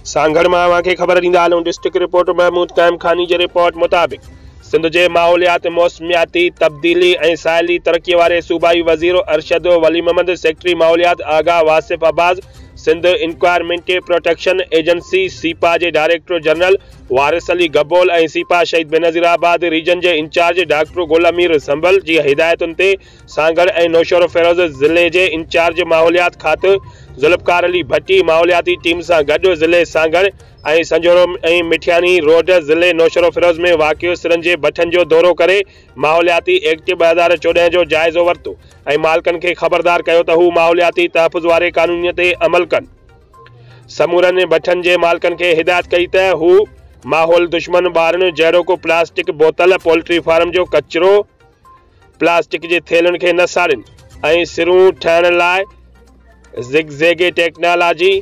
سانگهڙ مان اوهان کي خبر ڏيندا هلون ڊسٽرڪٽ رپورٽر محمود قائم خاني جي رپورٽ مطابق سنڌ جي ماحوليات موسمياتي تبديلي ۽ ساحلي ترقي واري صوبائي وزير ارشد ولي محمد سيڪريٽري ماحوليات Agha Wasif Abbas Sindh environment protection agency SEPA جي director general Waris Ali Gabol ۽ SEPA Shaheed Benazirabad region جي انچارج ڊاڪٽر گل امير سنبل جي هدايتن تي سانگهڙ ۽ نوشهروفيروز ضلعي جي انچارج ماحوليات کاتو ذوالفقار علي ڀٽي ماحولياتي ٽيم سان گڏ ضلعي سانگهڙ ۽ سنجهورو ۽ مٺياڻي روڊ ضلعي نوشهروفيروز ۾ واقع سرن جي بٺن جو دورو ڪري ماحولياتي ايڪٽ 2014 جو جائزو ورتو ۽ مالڪن کي خبردار ڪيو ته هو ماحولياتي تحفظ واري قانون تي عمل ڪن. سمورن بٺن جي مالڪن کي هدايت ڪئي ته هو ماحول دشمن ٻارڻ جهڙوڪ پلاسٽڪ بوتل، پولٽري فارم جو ڪچرو، پلاسٽڪ جي ٿيلهن کي نه ساڙين ۽ سرون ٺاهڻ لاء زگ زيگ ٽيڪنالاجي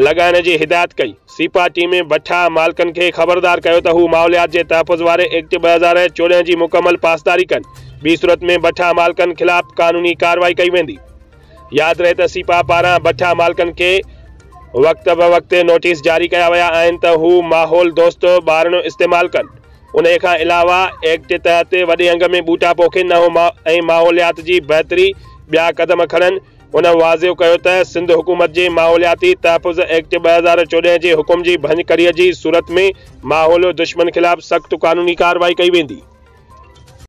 لڳائڻ جي هدايت ڪئي. سيپا ٽيم بٺا مالڪن کي خبردار ڪيو ته هو ماحوليات جي تحفظ واري ايڪٽ 2014 جي مڪمل پاسداري ڪن، ٻي صورت ۾ بٺا مالڪن خلاف قانوني ڪارروائي ڪئي ويندي. ياد رهي ته سيپا پاران بٺا مالڪن کي وقت بوقت نوٽيس جاري ڪيا ويا آهن ته هو ماحول دوست ٻارڻ استعمال ڪن. انهيء کان علاوه ايڪٽ تحت وڏي انگ ۾ ٻوٽا پوکين ۽ ماحوليات جي بهتري ٻيا قدم کڻن. هن واضح ڪيو ته سنڌ حڪومت جي ماحولياتي تحفظ ايڪٽ 2014 جي حڪم جي ڀڃڪڙي جي صورت ۾ ماحول دشمن خلاف سخت قانوني ڪارروائي ڪئي ويندي.